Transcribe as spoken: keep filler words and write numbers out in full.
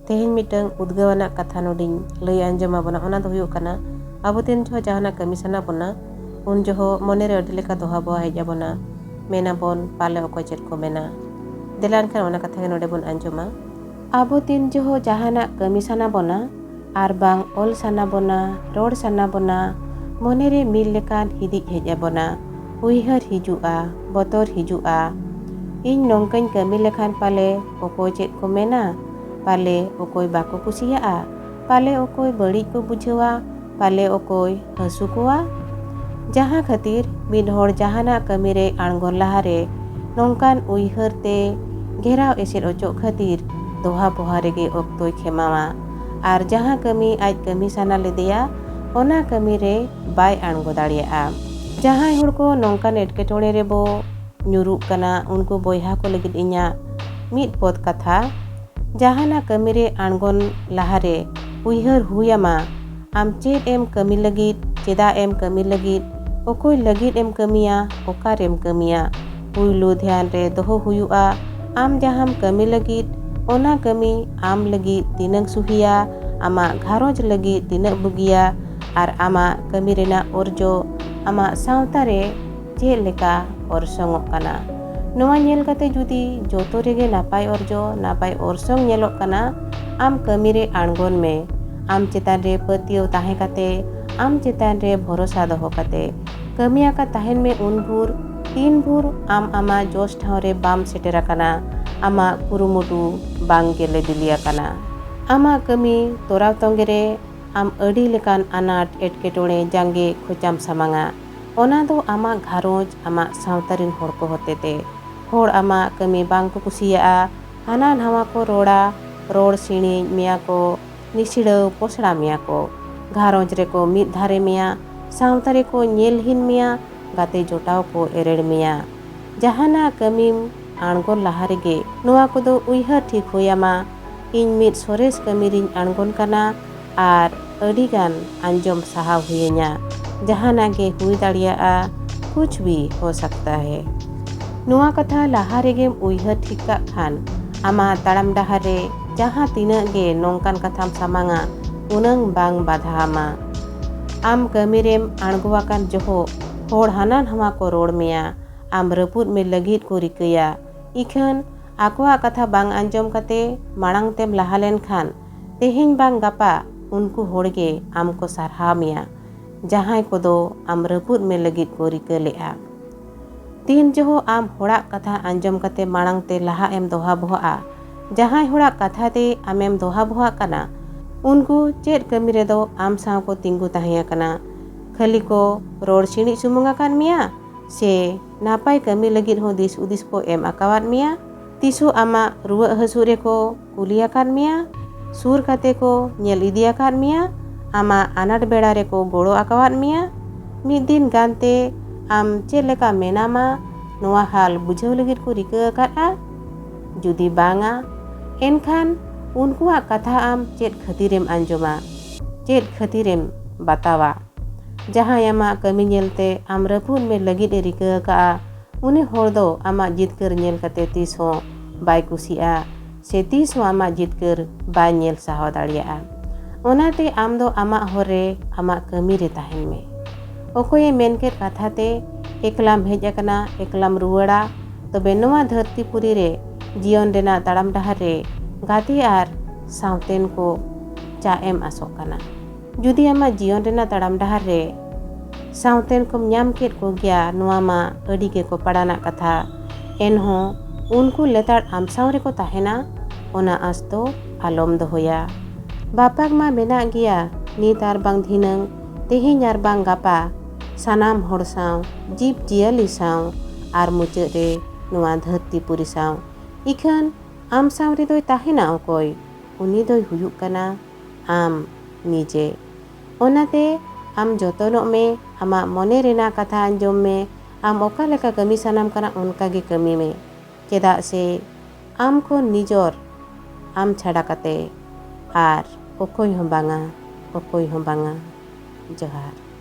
ᱛᱮᱦᱮᱧ ᱢᱤᱫᱴᱟᱝ ᱩᱫᱽᱜᱟᱹᱣ ᱟᱱᱟᱜ ᱠᱟᱛᱷᱟ ᱱᱚᱰᱮᱧ ᱞᱟᱹᱭ ᱟᱸᱡᱚᱢ ᱟᱵᱚᱱᱟ᱾ ᱚᱱᱟ ᱫᱚ ᱦᱩᱭᱩᱜ ᱠᱟᱱᱟ, ᱟᱵᱚ ᱛᱤᱱ ᱡᱚᱦᱚᱜ ᱡᱟᱦᱟᱱᱟᱜ ᱠᱟᱹᱢᱤ ᱥᱟᱱᱟ ᱵᱚᱱᱟ, ᱩᱱ ᱡᱚᱦᱚᱜ ᱢᱚᱱᱮᱨᱮ ᱟᱹᱰᱤ ᱞᱮᱠᱟ ᱫᱚᱦᱟ ᱵᱚᱦᱟ ᱦᱮᱡ ᱟᱵᱚᱱᱟ᱾ ᱢᱮᱱᱟᱵᱚᱱ, ᱯᱟᱞᱮ ᱚᱠᱚᱭ ᱪᱮᱫ ᱠᱚ ᱢᱮᱱᱟ᱾ ᱫᱮᱞᱟ ᱮᱱᱠᱷᱟᱱ ᱚᱱᱟ ᱠᱟᱛᱷᱟ ᱜᱮ ᱱᱚᱰᱮ ᱵᱚᱱ ᱟᱸᱡᱚᱢᱟ᱾ ᱟᱵᱚ ᱛᱤᱱ ᱡᱚᱦᱚᱜ ᱡᱟᱦᱟᱱᱟᱜ ᱠᱟᱹᱢᱤ ᱥᱟᱱᱟ ᱵᱚᱱᱟ, ᱟᱨ ᱵᱟᱝ ᱚᱞ ᱥᱟᱱᱟ ᱵᱚᱱᱟ, ᱨᱚᱲ ᱥᱟᱱᱟ ᱵᱚᱱᱟ, ᱢᱚᱱᱮᱨᱮ ᱢᱤᱫ ᱞᱮᱠᱟᱱ ᱦᱤᱫᱤᱡ ᱦᱮᱡ ᱟᱵᱚᱱᱟ, ᱩᱭᱦᱟᱹᱨ ᱦᱤᱡᱩᱜᱼᱟ, ᱵᱚᱛᱚᱨ ᱦᱤᱡᱩᱜᱼᱟ᱾ ᱤᱧ ᱱᱚᱝᱠᱟᱧ ᱠᱟᱹᱢᱤ ᱞᱮᱠᱷᱟᱱ ᱯᱟᱞᱮ ᱚᱠᱚᱭ ᱪᱮᱫ ᱠᱚ ᱢᱮᱱᱟ, ᱯᱟᱞᱮ ᱚᱠᱚᱭ ᱵᱟᱠᱚ ᱠᱩᱥᱤᱭᱟᱜᱼᱟ, ᱯᱟᱞᱮ ᱚᱠᱚᱭ ᱵᱟᱹᱲᱤᱡ ᱠᱚ ᱵᱩᱡᱷᱟᱹᱣᱟ, ᱯᱟᱞᱮ ᱚᱠᱚᱭ ᱦᱟᱹᱥᱩ ᱠᱚᱣᱟ᱾ ᱡᱟᱦᱟᱸ ᱠᱷᱟᱹᱛᱤᱨ ᱢᱤᱫ ᱦᱚᱲ ᱡᱟᱦᱟᱱᱟᱜ ᱠᱟᱹᱢᱤ ᱨᱮ ᱟᱬᱜᱚᱱ ᱞᱟᱦᱟᱨᱮ ᱱᱚᱝᱠᱟᱱ ᱩᱭᱦᱟᱹᱨ ᱛᱮ ᱜᱷᱮᱨᱟᱣ ᱮᱥᱮᱫ ᱚᱪᱚᱜ ᱠᱷᱟᱹᱛᱤᱨ ᱫᱚᱦᱟ ᱯᱚᱦᱟ ᱨᱮᱜᱮ ᱚᱠᱛᱚᱭ ᱠᱷᱮᱢᱟᱣᱟ᱾ ᱟᱨ ᱡᱟᱦᱟᱸ ᱠᱟᱹᱢᱤ ᱟᱡ ᱠᱟᱹᱢᱤ ᱥᱟᱱᱟ ᱞᱮᱫᱮᱭᱟ, ᱚᱱᱟ ᱠᱟᱹᱢᱤ ᱨᱮ ᱵᱟᱭ ᱟᱬᱜᱚ ᱫᱟᱲᱮᱭᱟᱜᱼᱟ᱾ ᱡᱟᱦᱟᱸᱭ ᱦᱚᱲ ᱠᱚ ᱱᱚᱝᱠᱟᱱ ᱮᱴᱠᱮᱴᱚᱬᱮ ᱨᱮᱵᱚ ᱧᱩᱨᱩᱜ ᱠᱟᱱᱟ, ᱩᱱᱠᱩ ᱵᱚᱭᱦᱟ ᱠᱚ ᱞᱟᱹᱜᱤᱫ ᱤᱧᱟᱹᱜ ᱢᱤᱫ ᱯᱚᱫ ᱠᱟᱛᱷᱟ, ᱡᱟᱦᱟᱱᱟᱜ ᱠᱟᱹᱢᱤ ᱨᱮ ᱟᱬᱜᱚᱱ ᱞᱟᱦᱟᱨᱮ ᱩᱭᱦᱟᱹᱨ ᱦᱩᱭ ᱟᱢᱟ, ᱟᱢ ᱪᱮᱫ ᱮᱢ ᱠᱟᱹᱢᱤ ᱞᱟᱹᱜᱤᱫ, ᱪᱮᱫᱟᱜ ᱮᱢ ᱠᱟᱹᱢᱤ ᱞᱟᱹᱜᱤᱫ, ᱚᱠᱚᱭ ᱞᱟᱹᱜᱤᱫ ᱮᱢ ᱠᱟᱹᱢᱤᱭᱟ, ᱚᱠᱟᱨᱮᱢ ᱠᱟᱹᱢᱤᱭᱟ᱾ ᱯᱩᱭᱞᱩ ᱫᱷᱮᱭᱟᱱ ᱨᱮ ᱫᱚᱦᱚ ᱦᱩᱭᱩᱜᱼᱟ, ᱟᱢ ᱡᱟᱦᱟᱸᱢ ᱠᱟᱹᱢᱤ ᱞᱟᱹᱜᱤᱫ, ᱚᱱᱟ ᱠᱟᱹᱢᱤ ᱟᱢ ᱞᱟᱹᱜᱤᱫ ᱛᱤᱱᱟᱹᱜ ᱥᱩᱦᱤᱭᱟ, ᱟᱢᱟᱜ ᱜᱷᱟᱨᱚᱸᱡᱽ ᱞᱟᱹᱜᱤᱫ ᱛᱤᱱᱟᱹᱜ ᱵᱩᱜᱤᱭᱟ, ᱟᱨ ᱟᱢᱟᱜ ᱠᱟᱹᱢᱤ ᱨᱮᱱᱟᱜ ᱚᱨᱡᱚ ᱟᱢᱟᱜ ᱥᱟᱶᱛᱟ ᱨᱮ ᱪᱮᱫ ᱞᱮᱠᱟ ᱚᱨᱥᱚᱝᱚᱜ ᱠᱟᱱᱟ᱾ ᱱᱚᱣᱟ ᱧᱮᱞ ᱠᱟᱛᱮ ᱡᱩᱫᱤ ᱡᱚᱛᱚ ᱨᱮᱜᱮ ᱱᱟᱯᱟᱭ ᱚᱨᱡᱚ, ᱱᱟᱯᱟᱭ ᱚᱨᱥᱚᱝ ᱧᱮᱞᱚᱜ ᱠᱟᱱᱟ, ᱟᱢ ᱠᱟᱹᱢᱤ ᱨᱮ ᱟᱬᱜᱚᱱ ᱢᱮ᱾ ᱟᱢ ᱪᱮᱛᱟᱱ ᱨᱮ ᱯᱟᱹᱛᱭᱟᱹᱣ ᱛᱟᱦᱮᱸ ᱠᱟᱛᱮ, ᱟᱢ ᱪᱮᱛᱟᱱ ᱨᱮ ᱵᱷᱚᱨᱚᱥᱟ ᱫᱚᱦᱚ ᱠᱟᱛᱮ ᱠᱟᱹᱢᱤ ᱟᱠᱟᱫ ᱛᱟᱦᱮᱱ ᱢᱮ᱾ ᱩᱱ ᱵᱷᱳᱨ ᱛᱤᱱ ᱵᱷᱳᱨ ᱟᱢ ᱟᱢᱟᱜ ᱡᱚᱥ ᱴᱷᱟᱶ ᱨᱮ ᱵᱟᱢ ᱥᱮᱴᱮᱨ ᱟᱠᱟᱱᱟ, ᱟᱢᱟᱜ ᱠᱩᱨᱩᱢᱩᱴᱩ ᱵᱟᱝ ᱜᱮᱞᱮ ᱵᱤᱞᱤ ᱟᱠᱟᱱᱟ᱾ ᱟᱢᱟᱜ ᱠᱟᱹᱢᱤ ᱛᱚᱨᱟᱣ ᱛᱚᱸᱜᱮ ᱨᱮ ᱟᱢ ᱟᱹᱰᱤ ᱞᱮᱠᱟᱱ ᱟᱱᱟᱴ, ᱮᱴᱠᱮᱴᱚᱬᱮ ᱡᱟᱸᱜᱮ ᱠᱷᱚᱪᱟᱢ ᱥᱟᱢᱟᱝᱟ᱾ ᱚᱱᱟ ᱫᱚ ᱟᱢᱟᱜ ᱜᱷᱟᱨᱚᱸᱡᱽ, ᱟᱢᱟᱜ ᱥᱟᱶᱛᱟ ᱨᱮᱱ ᱦᱚᱲ ᱠᱚ ᱦᱚᱛᱮᱛᱮ᱾ ᱦᱚᱲ ᱟᱢᱟᱜ ᱠᱟᱹᱢᱤ ᱵᱟᱝ ᱠᱚ ᱠᱩᱥᱤᱭᱟᱜᱼᱟ, ᱦᱟᱱᱟ ᱱᱟᱣᱟ ᱠᱚ ᱨᱚᱲᱟ, ᱨᱚᱲ ᱥᱤᱬᱤᱡ ᱢᱮᱭᱟ ᱠᱚ, ᱱᱤᱥᱲᱟᱹᱣ ᱯᱚᱥᱲᱟ ᱢᱮᱭᱟ ᱠᱚ, ᱜᱷᱟᱨᱚᱸᱡᱽ ᱨᱮᱠᱚ ᱢᱤᱫ ᱫᱷᱟᱨᱮ ᱢᱮᱭᱟ, ᱥᱟᱶᱛᱟ ᱨᱮᱠᱚ ᱧᱮᱞ ᱦᱤᱱ ᱢᱮᱭᱟ, ᱜᱟᱛᱮ ᱡᱚᱴᱟᱣ ᱠᱚ ᱮᱨᱮᱲ ᱢᱮᱭᱟ᱾ ᱡᱟᱦᱟᱱᱟᱜ ᱠᱟᱹᱢᱤᱢ ᱟᱬᱜᱚᱱ ᱞᱟᱦᱟ ᱨᱮᱜᱮ ᱱᱚᱣᱟ ᱠᱚᱫᱚ ᱩᱭᱦᱟᱹᱨ ᱴᱷᱤᱠ ᱦᱩᱭ ᱟᱢᱟ, ᱤᱧ ᱢᱤᱫ ᱥᱚᱨᱮᱥ ᱠᱟᱹᱢᱤ ᱨᱤᱧ ᱟᱬᱜᱚᱱ ᱠᱟᱱᱟ ᱟᱨ ᱟᱹᱰᱤ ᱜᱟᱱ ᱟᱸᱡᱚᱢ ᱥᱟᱦᱟᱣ ᱦᱩᱭᱟᱹᱧᱟ᱾ ᱡᱟᱦᱟᱱᱟᱜ ᱜᱮ ᱦᱩᱭ ᱫᱟᱲᱮᱭᱟᱜᱼᱟ, ᱠᱩᱪ ᱵᱷᱤ ᱦᱳ ᱥᱟᱠᱛᱟ ᱦᱮ᱾ ᱱᱚᱣᱟ ᱠᱟᱛᱷᱟ ᱞᱟᱦᱟ ᱨᱮᱜᱮᱢ ᱩᱭᱦᱟᱹᱨ ᱴᱷᱤᱠ ᱠᱟᱜ ᱠᱷᱟᱱ, ᱟᱢᱟᱜ ᱛᱟᱲᱟᱢ ᱰᱟᱦᱟᱨ ᱨᱮ ᱡᱟᱦᱟᱸ ᱛᱤᱱᱟᱹᱜ ᱜᱮ ᱱᱚᱝᱠᱟᱱ ᱠᱟᱛᱷᱟᱢ ᱥᱟᱢᱟᱝᱟ, ᱩᱱᱟᱹᱝ ᱵᱟᱝ ᱵᱟᱫᱷᱟ ᱟᱢᱟ᱾ ᱟᱢ ᱠᱟᱹᱢᱤ ᱨᱮᱢ ᱟᱬᱜᱚ ᱟᱠᱟᱱ ᱡᱚᱦᱚᱜ ᱦᱚᱲ ᱦᱟᱱᱟ ᱱᱟᱣᱟ ᱠᱚ ᱨᱚᱲ ᱢᱮᱭᱟ, ᱟᱢ ᱨᱟᱹᱯᱩᱫ ᱢᱮ ᱞᱟᱹᱜᱤᱫ ᱠᱚ ᱨᱤᱠᱟᱹᱭᱟ᱾ ᱤᱠᱷᱟᱹᱱ ᱟᱠᱚᱣᱟᱜ ᱠᱟᱛᱷᱟ ᱵᱟᱝ ᱟᱸᱡᱚᱢ ᱠᱟᱛᱮ ᱢᱟᱲᱟᱝ ᱛᱮᱢ ᱞᱟᱦᱟ ᱞᱮᱱᱠᱷᱟᱱ, ᱛᱮᱦᱮᱧ ᱵᱟᱝ ᱜᱟᱯᱟ ᱩᱱᱠᱩ ᱦᱚᱲ ᱜᱮ ᱟᱢ ᱠᱚ ᱥᱟᱨᱦᱟᱣ ᱢᱮᱭᱟ, ᱡᱟᱦᱟᱸᱭ ᱠᱚᱫᱚ ᱟᱢ ᱨᱟᱹᱯᱩᱫ ᱢᱮ ᱞᱟᱹᱜᱤᱫ ᱠᱚ ᱨᱤᱠᱟᱹ ᱞᱮᱫᱼᱟ᱾ ᱛᱤᱱ ᱡᱚᱦᱚᱜ ᱟᱢ ᱦᱚᱲᱟᱜ ᱠᱟᱛᱷᱟ ᱟᱸᱡᱚᱢ ᱠᱟᱛᱮ ᱢᱟᱲᱟᱝ ᱛᱮ ᱞᱟᱦᱟᱜ ᱮᱢ ᱫᱚᱦᱟ ᱵᱚᱦᱟᱜᱼᱟ, ᱡᱟᱦᱟᱸᱭ ᱦᱚᱲᱟᱜ ᱠᱟᱛᱷᱟ ᱛᱮ ᱟᱢᱮᱢ ᱫᱚᱦᱟ ᱵᱚᱦᱟᱜ ᱠᱟᱱᱟ, ᱩᱱᱠᱩ ᱪᱮᱫ ᱠᱟᱹᱢᱤ ᱨᱮᱫᱚ ᱟᱢ ᱥᱟᱶ ᱠᱚ ᱛᱤᱸᱜᱩ ᱛᱟᱦᱮᱸ ᱟᱠᱟᱱᱟ? ᱠᱷᱟᱹᱞᱤ ᱠᱚ ᱨᱚᱲ ᱥᱤᱬᱤᱡ ᱥᱩᱢᱩᱝ ᱟᱠᱟᱫ ᱢᱮᱭᱟ, ᱥᱮ ᱱᱟᱯᱟᱭ ᱠᱟᱹᱢᱤ ᱞᱟᱹᱜᱤᱫ ᱦᱚᱸ ᱫᱤᱥ ᱦᱩᱫᱤᱥ ᱠᱚ ᱮᱢ ᱟᱠᱟᱣᱟᱫ ᱢᱮᱭᱟ? ᱛᱤᱥ ᱦᱚᱸ ᱟᱢᱟᱜ ᱨᱩᱣᱟᱹᱜ ᱦᱟᱹᱥᱩᱜ ᱨᱮᱠᱚ ᱠᱩᱞᱤ ᱟᱠᱟᱫ ᱢᱮᱭᱟ? ᱥᱩᱨ ᱠᱟᱛᱮ ᱠᱚ ᱧᱮᱞ ᱤᱫᱤ ᱟᱠᱟᱫ ᱢᱮᱭᱟ? ᱟᱢᱟᱜ ᱟᱱᱟᱴ ᱵᱮᱲᱟ ᱨᱮᱠᱚ ᱜᱚᱲᱚ ᱟᱠᱟᱣᱟᱫ ᱢᱮᱭᱟ? ᱢᱤᱫ ᱫᱤᱱ ᱜᱟᱱᱛᱮ ᱟᱢ ᱪᱮᱫ ᱞᱮᱠᱟ ᱢᱮᱱᱟᱢᱟ, ᱱᱚᱣᱟ ᱦᱟᱞ ᱵᱩᱡᱷᱟᱹᱣ ᱞᱟᱹᱜᱤᱫ ᱠᱚ ᱨᱤᱠᱟᱹ ᱟᱠᱟᱫᱼᱟ? ᱡᱩᱫᱤ ᱵᱟᱝᱟ, ᱮᱱᱠᱷᱟᱱ ᱩᱱᱠᱩᱣᱟᱜ ᱠᱟᱛᱷᱟ ᱟᱢ ᱪᱮᱫ ᱠᱷᱟᱹᱛᱤᱨᱮᱢ ᱟᱸᱡᱚᱢᱟ? ᱪᱮᱫ ᱠᱷᱟᱹᱛᱤᱨᱮᱢ ᱵᱟᱛᱟᱣᱟ? ᱡᱟᱦᱟᱸᱭ ᱟᱢᱟᱜ ᱠᱟᱹᱢᱤ ᱧᱮᱞᱛᱮ ᱟᱢ ᱨᱟᱹᱯᱩᱫ ᱢᱮ ᱞᱟᱹᱜᱤᱫ ᱮ ᱨᱤᱠᱟᱹ ᱟᱠᱟᱫᱼᱟ, ᱩᱱᱤ ᱦᱚᱲ ᱫᱚ ᱟᱢᱟᱜ ᱡᱤᱛᱠᱟᱹᱨ ᱧᱮᱞ ᱠᱟᱛᱮ ᱛᱤᱥ ᱦᱚᱸ ᱵᱟᱭ ᱠᱩᱥᱤᱜᱼᱟ, ᱥᱮ ᱛᱤᱥ ᱦᱚᱸ ᱟᱢᱟᱜ ᱡᱤᱛᱠᱟᱹᱨ ᱵᱟᱭ ᱧᱮᱞ ᱥᱟᱦᱟᱣ ᱫᱟᱲᱮᱭᱟᱜᱼᱟ᱾ ᱚᱱᱟᱛᱮ ᱟᱢ ᱫᱚ ᱟᱢᱟᱜ ᱦᱚᱨ ᱨᱮ ᱟᱢᱟᱜ ᱠᱟᱹᱢᱤ ᱨᱮ ᱛᱟᱦᱮᱱ ᱢᱮ᱾ ᱚᱠᱚᱭᱮ ᱢᱮᱱ ᱠᱮᱫ ᱠᱟᱛᱷᱟ ᱛᱮ ᱮᱠᱞᱟᱢ ᱦᱮᱡ ᱟᱠᱟᱱᱟ, ᱮᱠᱞᱟᱢ ᱨᱩᱣᱟᱹᱲᱟ, ᱛᱚᱵᱮ ᱱᱚᱣᱟ ᱫᱷᱟᱹᱨᱛᱤ ᱯᱩᱨᱤ ᱨᱮ ᱡᱤᱭᱚᱱ ᱨᱮᱱᱟᱜ ᱛᱟᱲᱟᱢ ᱰᱟᱦᱟᱨ ᱨᱮ ᱜᱟᱛᱮ ᱟᱨ ᱥᱟᱶᱛᱮᱱ ᱠᱚ ᱪᱟ ᱮᱢ ᱟᱥᱚᱜ ᱠᱟᱱᱟ? ᱡᱩᱫᱤ ᱟᱢᱟᱜ ᱡᱤᱭᱚᱱ ᱨᱮᱱᱟᱜ ᱛᱟᱲᱟᱢ ᱰᱟᱦᱟᱨ ᱨᱮ ᱥᱟᱶᱛᱮᱱ ᱠᱚᱢ ᱧᱟᱢ ᱠᱮᱫ ᱠᱚᱜᱮᱭᱟ, ᱱᱚᱣᱟ ᱢᱟ ᱟᱹᱰᱤ ᱜᱮ ᱠᱚᱯᱟᱲᱟᱱᱟᱜ ᱠᱟᱛᱷᱟ᱾ ᱮᱱᱦᱚᱸ ᱩᱱᱠᱩ ᱞᱮᱛᱟᱲ ᱟᱢ ᱥᱟᱶ ᱨᱮᱠᱚ ᱛᱟᱦᱮᱱᱟ, ᱚᱱᱟ ᱟᱸᱥ ᱫᱚ ᱟᱞᱚᱢ ᱫᱚᱦᱚᱭᱟ᱾ ᱵᱟᱯᱟᱠ ᱢᱟ ᱢᱮᱱᱟᱜ ᱜᱮᱭᱟ, ᱱᱤᱛ ᱟᱨ ᱵᱟᱝ ᱫᱷᱤᱱᱟᱹᱝ, ᱛᱮᱦᱮᱧ ᱟᱨ ᱵᱟᱝ ᱜᱟᱯᱟ, ᱥᱟᱱᱟᱢ ᱦᱚᱲ ᱥᱟᱶ, ᱡᱤᱵᱽ ᱡᱤᱭᱟᱹᱞᱤ ᱥᱟᱶ, ᱟᱨ ᱢᱩᱪᱟᱹᱫ ᱨᱮ ᱱᱚᱣᱟ ᱫᱷᱟᱹᱨᱛᱤ ᱯᱩᱨᱤ ᱥᱟᱶ᱾ ᱤᱠᱷᱟᱹᱱ ᱟᱢ ᱥᱟᱶ ᱨᱮᱫᱚᱭ ᱛᱟᱦᱮᱱᱟ ᱚᱠᱚᱭ? ᱩᱱᱤ ᱫᱚᱭ ᱦᱩᱭᱩᱜ ᱠᱟᱱᱟ ᱟᱢ ᱱᱤᱡᱮ᱾ ᱚᱱᱟᱛᱮ ᱟᱢ ᱡᱚᱛᱚᱱᱚᱜ ᱢᱮ, ᱟᱢᱟᱜ ᱢᱚᱱᱮ ᱨᱮᱱᱟᱜ ᱠᱟᱛᱷᱟ ᱟᱸᱡᱚᱢ ᱢᱮ, ᱟᱢ ᱚᱠᱟ ᱞᱮᱠᱟ ᱠᱟᱹᱢᱤ ᱥᱟᱱᱟᱢ ᱠᱟᱱᱟ ᱚᱱᱠᱟ ᱜᱮ ᱠᱟᱹᱢᱤ ᱢᱮ᱾ ᱪᱮᱫᱟᱜ ᱥᱮ ᱟᱢ ᱠᱷᱚᱱ ᱱᱤᱡᱚᱨ ᱟᱢ ᱪᱷᱟᱰᱟ ᱠᱟᱛᱮ ᱟᱨ ᱚᱠᱚᱭ ᱦᱚᱸ ᱵᱟᱝᱟ, ᱚᱠᱚᱭ ᱦᱚᱸ ᱵᱟᱝᱟ᱾ ᱡᱚᱦᱟᱨ᱾